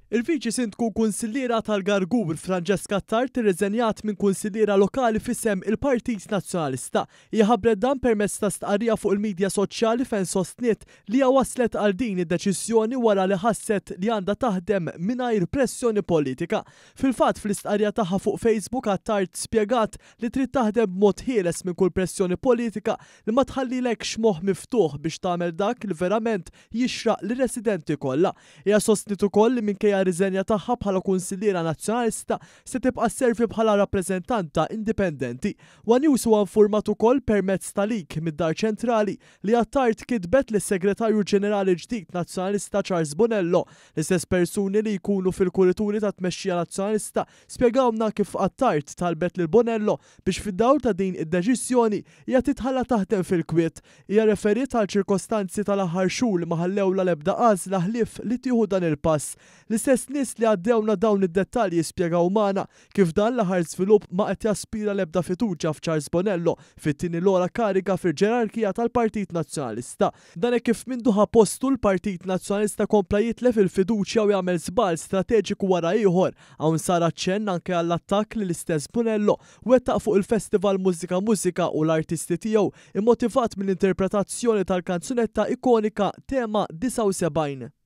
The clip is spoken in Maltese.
Il-Viċi Sindku u Kunsilliera tal-Gargur, Francesca Attard irriżenjat minn kunsilliera lokali f'isem il-Partit Nazzjonalista. Hija ħabbret dan permezz ta' stqarrija fuq il-midja soċjali fejn sostniet li hija waslet għal din id-deċiżjoni wara li ħasset li għandha taħdem mingħajr pressjoni politika. Fil-fatt, fl-istqarrija tagħha fuq Facebook Attard spjegat li trid taħdem b'mod ħieles minn kull pressjoni politika li ma tħallilekx moħħ miftuħ biex tagħmel dak li verament jixraq lir-residenti kollha. Hija sostniet ukoll li minkejja r-riżenja tagħha bħala kunsilliera Nazzjonalista se tibqa' sservi bħala rappreżentanta indipendenti. One News huwa infurmat ukoll permezz ta' leak mid-Dar Ċentrali li Attard kitbet lis-Segretarju Ġenerali ġdid Nazzjonalista Charles Bonello. L-istess persuni li jkunu fil-kurituri tat-tmexxija Nazzjonalista spjegawlna kif Attard talbet lil Bonello biex fid-dawl ta' din id-deċiżjoni hija titħalla taħdem fil-kwiet. Hija rreferiet għal ċirkostanzi tal-aħħar xhur li ma ħallewlha l-ebda għażla ħlief li tieħu dan il-pass. L-istess nies li għaddewlna dawn id-dettalji spjegaw magħna kif dan l-aħħar żvilupp ma qed jaspira l-ebda fiduċja f'Charles Bonello fit-tieni l-ogħla kariga fil-ġerarkija tal-Partit Nazzjonalista. Dan hekk kif mindu ħa postu l-Partit Nazzjonalista kompla jitlef il-fiduċja u jagħmel żball strateġiku wara ieħor. Hawn sar aċċenn anke għall-attakk li l-istess Bonello wettaq fuq il-festival Mużika Mużika u l-artisti tiegħu, immotivat mill-interpretazzjoni tal-kanzunetta ikonika Tema 79.